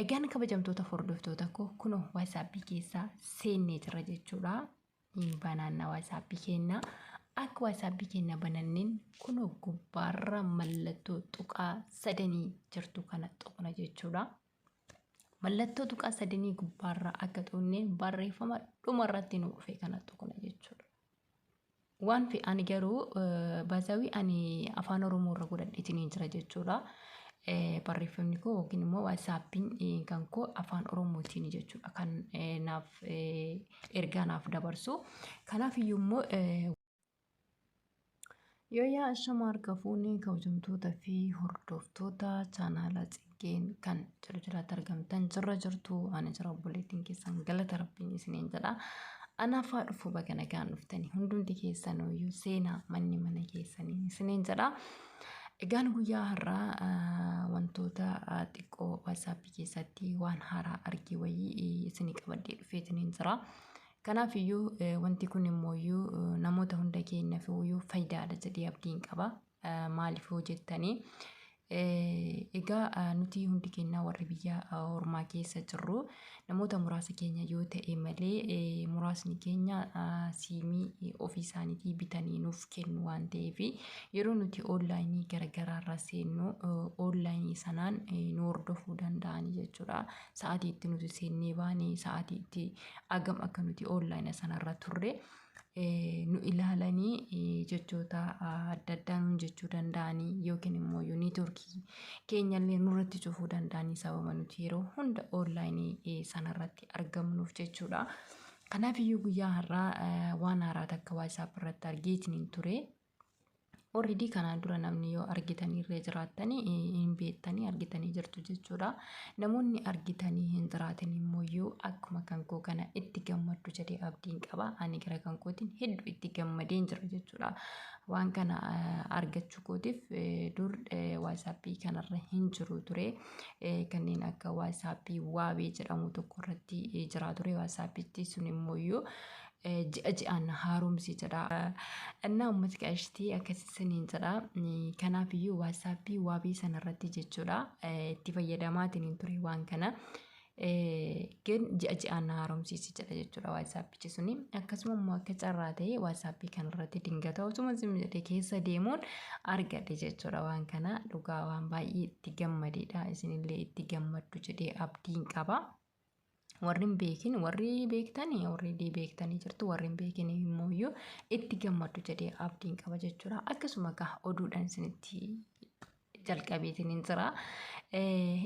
Egaan kabajamtoota hordoftoota koo, kunoo WhatsAppii keessaa seennee jirra jechuudha. Hin banaanna WhatsAppii keenya. Akka WhatsAppii keenya bananneen kunoo gubbaarra mallattoo tuqaa sadanii jirtu kana tuqna jechuudha. Mallattoo tuqaa sadanii gubbaarra akka tuqneen barreeffama dhumarratti nu dhufe kana tuqna jechuudha. Waan fi ani garuu baazawii ani Afaan Oromoo irra godhadheetiin jira jechuudha. Barreeffamni koo yookiin immoo WhatsAppiin kan koo Afaan Oromootiin jechuudha kan naaf ergaa naaf dabarsu. Kanaaf iyyuu immoo Yooyyaa, ashama harka fuunee, kabajamtoota fi hordoftoota chaanaala Tsiggeen kan jedhu jalatti argamtan, jirra jirtu? Ani jira, obboleettiin keessan, galata Rabbiin isiniin jedha. Anaaf haa dhufu, baga nagaan dhuftanii hundumti keessanuyyuu, seenaa manni mana keessanii isiniin jedha. Egaan guyyaa har'aa wantoota xiqqoo WhatsAppii keessatti waan haaraa argee wayii isinii qabadhee dhufeetiniin jira. Kanaaf iyyuu wanti kun immoo iyyuu namoota hunda keenyaaf iyyuu faayidaadha jedhee abdiin qaba. Maaliif yoo jettanii, egaa nuti hundi keenya warri biyya ormaa keessa jirru, namoota muraasa keenya yoo ta'e malee, muraasni keenya siimii ofii isaaniitii bitanii nuuf kennu waan ta'eef, yeroo nuti onlaayinii garaagaraarra seennu onlaayinii sanaan nu hordofuu danda'anii jechuudha. Sa'aatii itti nuti seennee baane, sa'aatii itti hagam akka nuti onlaayina sanarra turre nu ilaalanii, jechoota adda addaa nuun jechuu danda'anii yookiin immoo neetworkii keenyallee nurratti cufuu danda'anii, sababa nuti yeroo hunda onlaayinii sanarratti argamnuuf jechuudha. Kanaaf iyyuu guyyaa har'aa waan haaraa takka WhatsApp irratti argeetiin ture. Already kanaan dura namni yoo argitanii irra jiraattanii hin beektanii, argitanii jirtu jechuudha. Namoonni argitanii hin jiraatin immoo yoo akkuma kan koo kana itti gammaddu jedhee abdiin qaba. Ani gara kan kootiin hedduu itti gammadeen jira jechuudha. Waan kana argachuu kootiif dur WhatsAppii kanarra hin jiru ture. Kanneen akka WhatsAppii Waabee jedhamu tokko irratti jira ture. WhatsAppitti sun immoo iyyuu ji'a ji'aan haaromsi jedha. Innaa uummata qashtii akkasii saniin jedha. Kanaaf iyyuu WhatsAppii Waabii sanarratti jechuudha itti fayyadamaatiin hin ture waan kana. Gin ji'a ji'aan na haaromsiisi jedha jechuudha WhatsAppichi suni. Akkasuma immoo akka carraa ta'e WhatsAppii kanarratti dingata osuma sim jedhee keessa deemuun argadhe jechuudha waan kana. Dhugaa waan baay'ee itti gammadeedha. Isinillee itti gammaddu jedhee abdiin qaba. Warri hin beekin, warri beektanii warri beektanii jirtu, warri hin beekin immoo iyyuu itti gammaddu jedhee abdiin qaba jechuudha. Akkasuma gaa oduudhaan isinitti jalqabeetiin hin jira.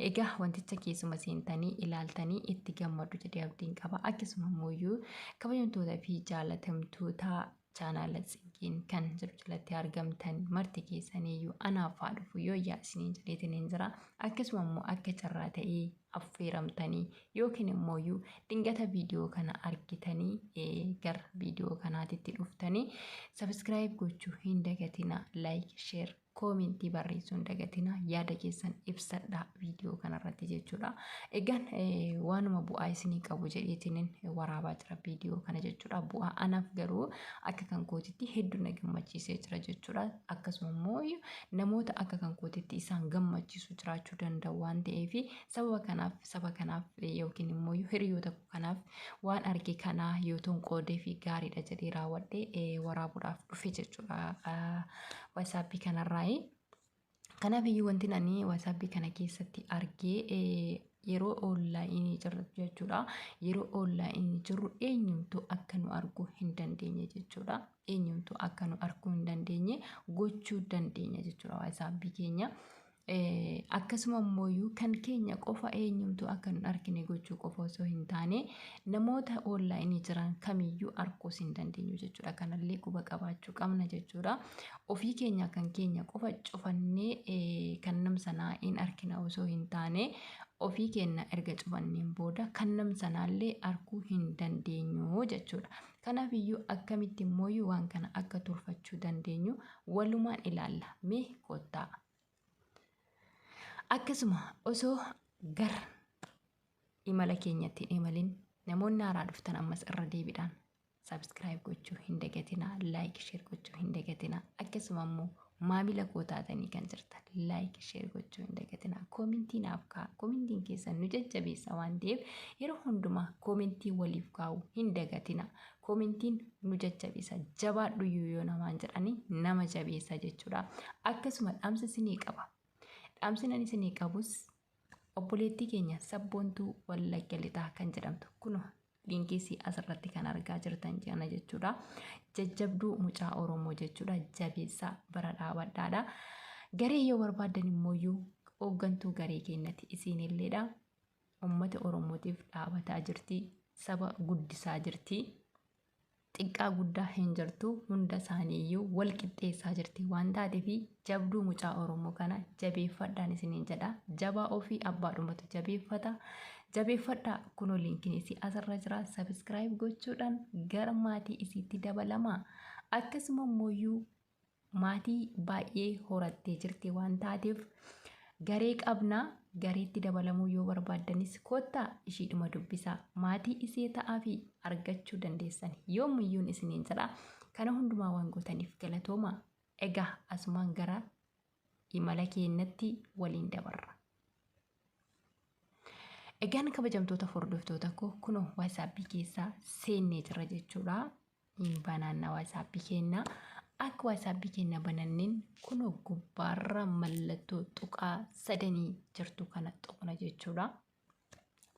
Egaa wanticha keessuma seentanii ilaaltanii itti gammaddu jedhee abdiin qaba. Akkasuma immoo iyyuu kabajamtoota fi jaalatamtoota chaanaala Tsiggeen kan jedhu jalatti argamtan marti keessaniiyyuu anaaf haa dhufu, yoo yaa isiniin jedheetiin hin jira. Akkasuma immoo akka carraa ta'ee affeeramtanii yookiin immoo dingata viidiyoo kana argitanii gara viidiyoo kanaatitti dhuftanii, subscribe gochuu hin dagatina, like, share, koomentii barreessuu hin dagatina, yaada keessan ibsadhaa viidiyoo kanarratti jechuudha. Egaan waanuma bu'aa isinii qabu jedheetiin waraabaa jira viidiyoo kana jechuudha. Bu'aa anaaf garuu akka kan kootitti hedduu na gammachiisee jira jechuudha. Akkasuma immoo namoota akka kan kootitti isaan gammachiisu jiraachuu danda'u waan ta'eef, sababa kanaaf saba kanaaf yookiin immoo hiriyoota kanaaf waan arge kanaa yoo ta'u qoodee fi gaariidha jedhee raawwadhee waraabuudhaaf dhufe jechuudha. WhatsAppii kanarraayi. Kanaaf iyyuu wanti ani WhatsAppii kana keessatti argee, yeroo onlaayinii jirru jechuudha. Yeroo onlaayinii jirru eenyumtuu akka nu arguu hin dandeenye jechuudha. Eenyumtuu akka nu arguu hin dandeenye gochuu dandeenya jechuudha WhatsAppii keenya. Akkasuma immoo kan keenya qofa eenyumtuu akka nu argine gochuu qofa osoo hin taane, namoota onlaayinii jiran kamiyyuu arguus hin dandeenyu jechuudha. Kanallee quba qabaachuu qabna jechuudha. Ofii keenya kan keenya qofa cufannee kan nam sanaa hin argina osoo hin taane, ofii keenya erga cufanneen booda kan nam sanaallee arguu hin dandeenyu jechuudha. Kanaaf iyyuu akkamitti immoo waan kana akka tolfachuu dandeenyu walumaan ilaalla. Mee kottaa. Akkasuma osoo gara imala keenyatti hin imalin, namoonni haaraa dhuftan ammas irra deebiidhaan subscribe gochuu hin dagatinaa, like, share gochuu hin dagatinaa. Akkasuma immoo Maamila koo taatanii kan jirtan like, share gochuu hin dagatinaa. Koomentii naaf kaa'aa. Koomentiin keessan nu jajjabeessa waan ta'eef yeroo hundumaa koomentii waliif kaa'uu hin dagatinaa. Koomentiin nu jajjabeessa. Jabaadhu yoo namaan jedhanii nama jabeessa jechuudha. Akkasuma dhaamsa isinii qaba. Dhaamsi ani isinii qabus obboleettii keenya Sabboontuu Wallagga Lixaa kan jedhamtu kunoo liinkii asirratti kan argaa jirtan kana jechuudha. Jajjabduu mucaa Oromoo jechuudha. Jabeessaa bara dhaabadhaadha. Garee yoo barbaaddan immoo hooggantuu garee keenyatti isiinilleedha. Uummata Oromootiif dhaabataa jirti. Saba guddisaa jirti. Xiqqaa guddaa hin jirtu, hunda isaaniiyyuu wal qixxeessaa jirti waan taateef jabduu mucaa Oromoo kana jabeeffadhaan isiniin jedha. Jabaa ofii abbaadhumatu jabeeffata. Jabeeffadhaa, kunoo liinkiin isii asirra jira. Subscribe gochuudhaan gara maatii isiitti dabalamaa. Akkasuma immoo maatii baay'ee horattee jirti waan taateef garee qabnaa, gareetti dabalamuu yoo barbaaddanis koottaa ishiidhuma dubbisaa, maatii isee ta'aa fi argachuu dandeessan yoomiyyuun isiniin jedha. Kana hundumaa waan gootaniif galatooma. Egaa asumaan gara imala keenyatti waliin dabarra. Egaan kabajamtoota hordoftoota koo, kunoo WhatsAppii keessaa seennee jira jechuudha. Banaannaa WhatsAppii keenyaa. Akka WhatsAppii keenya bananneen kunoo gubbaarra mallattoo tuqaa sadanii jirtu kana tuqna jechuudha.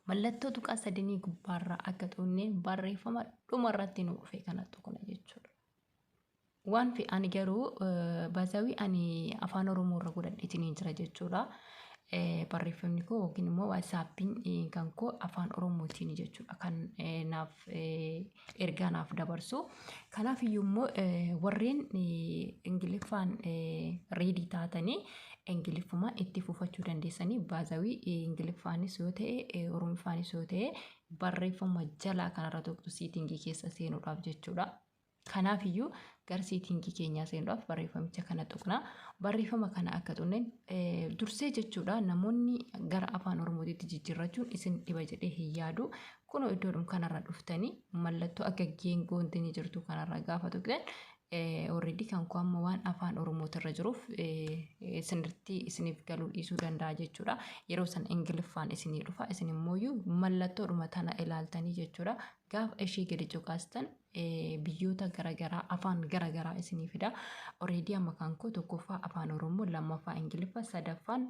Mallattoo tuqaa sadanii gubbaarra akka tuqneen barreeffama dhumarratti nu dhufe kana tuqna jechuudha. Waan fi ani garuu baazawii ani Afaan Oromoo irra godhadheetiin jira jechuudha. Barreeffamni koo yookiin immoo WhatsAppiin kan koo Afaan Oromootiin jechuudha kan naaf ergaa naaf dabarsu. Kanaaf iyyuu immoo warreen Ingiliffaan ready taatanii Ingiliffuma itti fufachuu dandeessanii, baazawii Ingiliffaanis yoo ta'e, Oromoffaanis yoo ta'e, barreeffama jalaa kanarra tuqxu settingii keessa seenuudhaaf jechuudha. Kanaaf iyyuu gara settingii keenyaa seenuudhaaf barreeffamicha kana tuqna. Barreeffama kana akka tuqneen dursee jechuudha, namoonni gara Afaan Oromootitti jijjiirrachuun isin dhiba jedhee hin yaadu. Kunoo iddoodhuma kanarra dhuftanii mallattoo akka geengoo wanti jirtu kanarra gaafa tuqxan, already kan koo amma waan Afaan Oromootirra jiruuf isinirratti isiniif galuu dhiisuu danda'a jechuudha. Yeroo sana Ingiliffaan isinii dhufa, isin immoo mallattoodhuma tana ilaaltanii jechuudha. Gaafa ishee gadi cuqaastan biyyoota garaagaraa, afaan garaagaraa isinii fida. Already amma kan koo tokkoffaa Afaan Oromoo, lammaffaa Ingiliffa, sadaffaan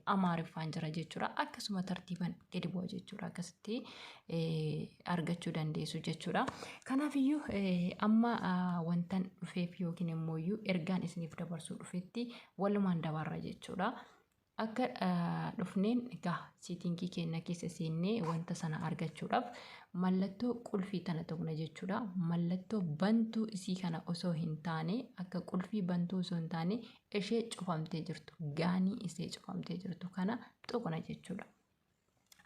Amaariffaan jira jechuudha. Akkasuma tartiiban gadi bu'a jechuudha. Akkasitti argachuu dandeessu jechuudha. Kanaafiyyuu amma wantan dhufeef yookiin immoo ergaan isiniif dabarsuu dhufetti walumaan dabarra jechuudha. Akka dhufneen egaa settingii keenya keessa seennee wanta sana argachuudhaaf mallattoo qulfii tana tuqna jechuudha. Mallattoo bantuu isii kana osoo hin taane, akka qulfii bantuu osoo hin taane, ishee cufamtee jirtu, gaanii ishee cufamtee jirtu kana tuqna jechuudha.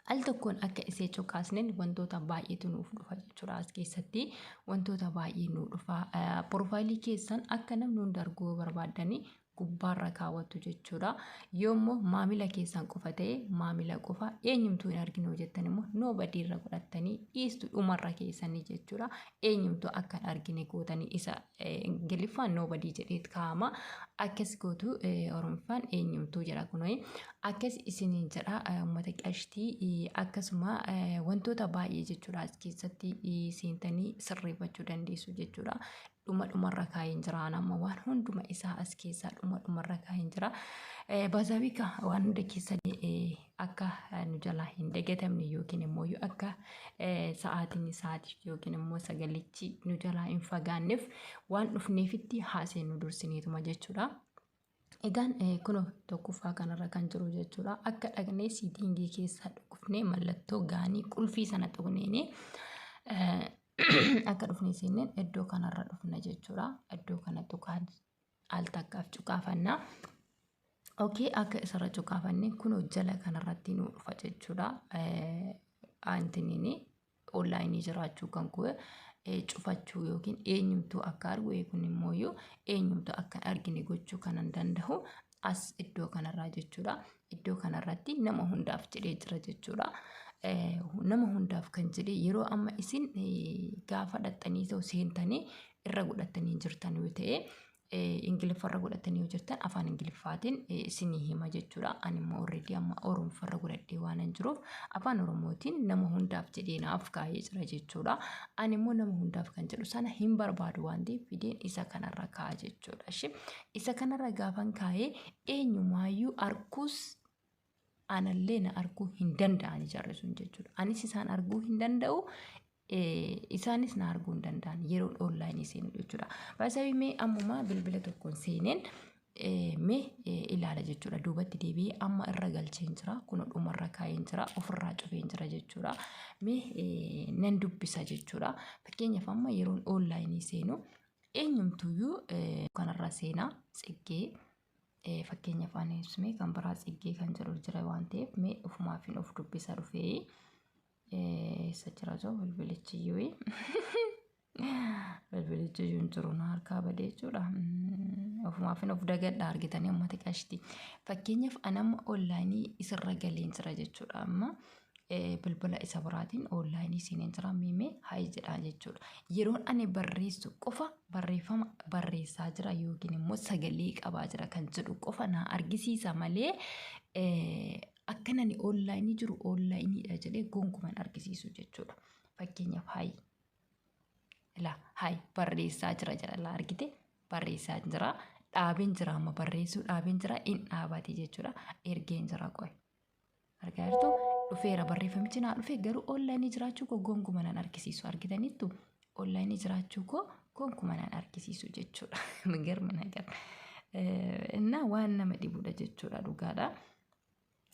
Al tokkoon akka isee cuqaasneen wantoota baay'eetu nuuf dhufa jechuudha. As keessatti wantoota baay'ee nuuf dhufa. Profileii keessan akka namni hundi arguu barbaaddanii gubbaarra kaawwattu jechuudha. Yoommoo maamila keessan qofa ta'e, maamila qofa, eenyumtuu hin arginu jettan immoo nobody irra godhattanii dhiistu dhumarra keessanii jechuudha. Eenyumtuu akka hin argine gootanii, isa Ingiliffaan nobody jedheet kaa'ama. Akkas gootu, Oromoffaan eenyumtuu jedha kunoo. Akkas isiniin jedha uummata qashtii. Akkasuma wantoota baay'ee jechuudha as keessatti seentanii sirreeffachuu dandeessu jechuudha. Dhuma dhumarra kaa'een jira, amma waan hunduma isaa as keessaa dhuma dhumarra kaa'een jira. Baazaawiika waan hunda keessa akka nu jalaa hin dagatamne yookiin immoo akka sa'aatiin sa'aatiif yookiin immoo sagalichi nu jalaa hin fagaanneef waan dhufneefitti haaseennu dursiniituma jechuudha. Egaan kunoo tokkoffaa kanarra kan jiru jechuudha. Akka dhaqnee settingii keessaa dhufnee mallattoo gaanii qulfii sana tuqneeni akka dhufnee seenneen iddoo kanarra dhufna jechuudha. Iddoo kana tuqaan al takkaaf cuqaafannaa. Okay, akka isarra cuqaafanne kunoo jala kanarratti nu dhufa jechuudha. Antiniini onlineii jiraachuu kan koo cufachuu yookiin eenyumtuu akka argu, kun immoo eenyumtuu akka hin argine gochuu kanan danda'u as iddoo kanarraa jechuudha. Iddoo kanarratti nama hundaaf jedhee jira jechuudha. Nama hundaaf kan jedhee yeroo amma isin gaafa dhaxxanii ta'u seentanii irra godhatanii jirtan yoo ta'e Ingiliffarra godhatanii yoo jirtan afaan Ingiliffaatiin isinii hima jechuudha. Ani immoo already amma Oromoffarra godhadhee waan hin jiruuf afaan Oromootiin nama hundaaf jedhee naaf kaa'ee jira jechuudha. Ani immoo nama hundaaf kan jedhu sana hin barbaadu waan ta'eef fideen isa kanarra kaa'a jechuudha. Ishee isa kanarra gaafan kaa'ee eenyumaayyuu arguus anallee na arguu hin danda'ani jarri sun jechuudha. Anis isaan arguu hin danda'u. Isaanis na arguu hin danda'an yeroo onlaayinii seenu jechuudha. Baasabii mee ammumaa bilbila tokkoon seeneen mee ilaala jechuudha. Duubatti deebi'ee amma irra galcheen jira. Kun dhumarra kaa'een jira. Ofirraa cufeen jira jechuudha. Mee nan dubbisa jechuudha. Fakkeenyaaf amma yeroon onlaayinii seenu eenyumtuyyuu kanarra seenaa Tsiggee fakkeenyaaf anis mee kan biraa Tsiggee kan jedhu jira waan ta'eef mee ofumaafin of dubbisa dhufee. Eessa jira joo bilbilichi iyyuu bilbilichi iyyuu hin jiru na harkaa badee jechuudha. Ofumaafin of dagadha argitanii uummata qashti. Fakkeenyaaf an amma onlaayinii isirra galeen jira jechuudha. Amma bilbila isa biraatiin onlaayinii seeneen jira miimee hayi jedhaa jechuudha. Yeroon ani barreessu qofa barreeffama barreessaa jira yookiin immoo sagalee qabaa jira kan jedhu qofa na argisiisa malee akkan ani onlaayinii jiru onlaayiniidha jedhee gonkumaa hin argisiisu jechuudha. Fakkeenyaaf hayi ilaa hayi barreessaa jira jedha ilaa argite barreessaa jira dhaabeen jira amma barreessuu dhaabeen jira in dhaabate jechuudha ergeen jira qoy argaa jirtu dhufeera barreeffamichi naa dhufe garuu onlaayinii jiraachuu koo gonkumaa nan argisiisu argitaniittu onlaayinii jiraachuu koo gonkumaa nan argisiisu jechuudha. Garmi nagar. Innaa waan nama dhibudha jechuudha dhugaadha.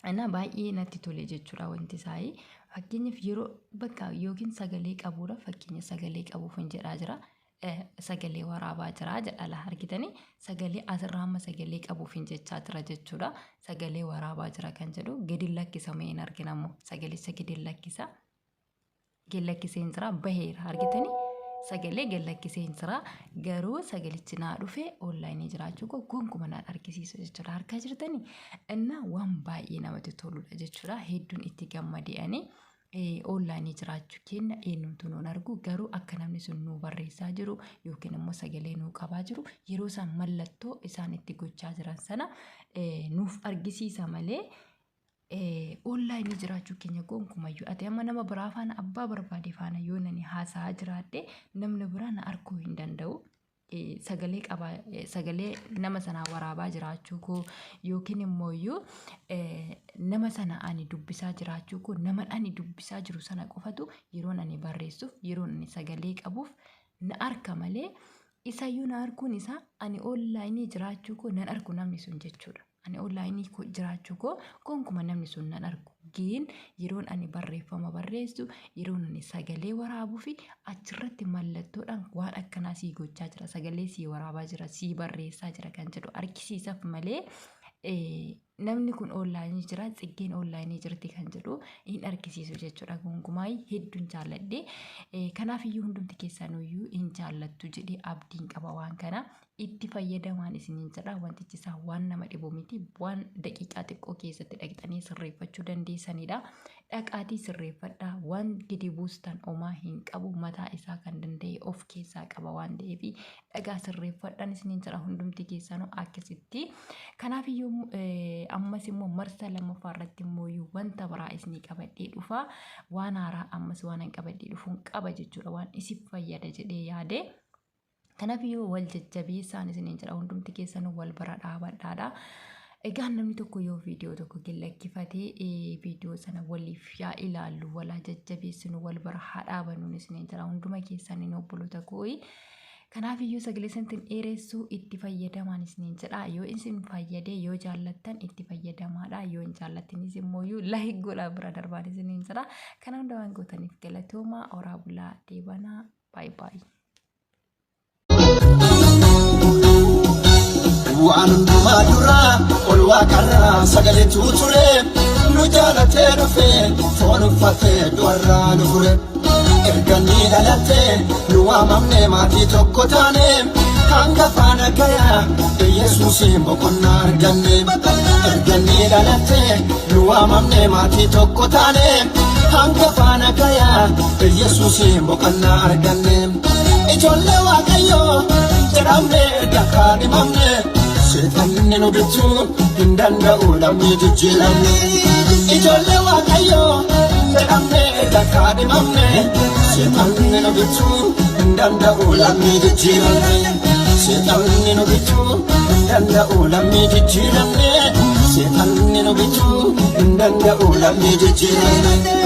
Innaa baay'ee natti tole jechuudha wanti isaa. Fakkeenyaaf yeroo bakka yookiin sagalee qabuudha fakkeenya sagalee qabuuf hin jedhaa jira. Sagalee waraabaa jira jedha laa argitanii sagalee asirraa amma sagalee qabuuf hin jechaa jira jechuudha. Sagalee waraabaa jira kan jedhu gadi lakkisamee hin arginamu sagalicha gadi lakkisa. Gad lakkiseen jira baheera argitanii sagalee gad lakkiseen jira garuu sagalichi naa dhufe onlaayinii jiraachuu koo gonkuma naan argisiisu jechuudha harkaa jirtanii innaa waan baay'ee namatti toludha jechuudha hedduun itti gammadee ani onlaayinii jiraachuu keenya eenyumtu nuun argu garuu akka namni sun nuu barreessaa jiru yookiin immoo sagalee nuu qabaa jiru yeroo isaan mallattoo isaan itti gochaa jiran sana nuuf argisiisa malee Onlaayinii jiraachuu keenya gonkumayyuu ati amma nama biraa faana abbaa barbaade faana yoo nani haasa'aa jiraadhe namni biraa na arguu hin danda'u. Sagalee qabaa sagalee nama sanaa waraabaa jiraachuu koo yookiin immoo iyyuu nama sana ani dubbisaa jiraachuu koo nama ani dubbisaa jiru sana qofatu yeroon ani barreessuuf yeroon ani sagalee qabuuf na arka malee isayyuu na arguun isaa ani onlaayinii jiraachuu koo nan argu namni sun jechuudha. Ani onlaayinii koo jiraachuu koo gonkuma namni sun nan argu. Giin yeroon ani barreeffama barreessu, yeroon ani sagalee waraabuu fi achirratti mallattoodhaan waan akkanaa sii gochaa jira, sagalee sii waraabaa jira, sii barreessaa jira kan jedhu argisiisaf malee namni kun onlaayinii jira, tsiggeen onlaayinii jirti kan jedhu hin argisiisu jechuudha. Gonkumaa hedduun jaalladhe. Kanaaf iyyuu hundumti keessanuyyuu hin jaallattu jedhee abdiin qaba waan kana. Itti fayyadamaan isiniin jedha wantichi isaa waan nama dhibu miti waan daqiiqaa xiqqoo keessatti dhaqxanii sirreeffachuu dandeessanidha. Dhaqaatii sirreeffadhaa waan gadi buustan omaa hin qabu mataa isaa kan danda'e of keessaa qaba waan ta'eef dhagaa sirreeffadhaan isiniin jedha hundumti keessanuu akkasitti. Kanaaf iyyuu ammas immoo marsaa lammaffaa irratti immoo wanta biraa isinii qabadhee dhufa waan haaraa ammas waan hin qabadhee dhufuun qaba jechuudha waan isin fayyada jedhee yaade. Kanaaf iyyuu wal jajjabeessaan isiniin jedha hundumti keessanuu wal bira dhaabadhaadha. Egaa namni tokko yoo viidiyoo tokko gad lakkifatee viidiyoo sana waliif yaa ilaallu walaa jajjabeessinu wal bira haa dhaabannuun isiniin jedha hunduma keessaniin obboloota kooyi. Kanaaf iyyuu sagalee santiin dheeressuu itti fayyadamaan isiniin jedha yoo isin fayyadee yoo jaallattan itti fayyadamaadha yoo hin jaallattiniis immoo iyyuu laayik godhaa bira darbaan isiniin jedha. Kana hunda waan gootaniif galatoomaa horaa bulaa deebanaa baay baay. Waan hundumaa duraa ol waaqarraa sagaleetu ture nu jaalatee dhufee foon uffatee du'arraa nu fure. Erga inni dhalatee nu waamamne maatii tokko taane hanga faana gayaa Yesuusiin boqonnaa arganne. Erga inni dhalatee nu waamamne maatii tokko taane hanga faana gayaa Yesuusiin boqonnaa arganne. Ijoollee Waaqayyoo jedhamne erga kaadhimamne, seexanni nu bituu hin danda'u lammii jijjiiramne. Ijoollee Waaqayyoo jedhamne erga kaadhimamne, seexanni nu bituu hin danda'u lammii jijjiiramne. Seexanni nu bituu hin danda'u lammii jijjiiramne. Seexanni nu bituu hin danda'u lammii jijjiiramne.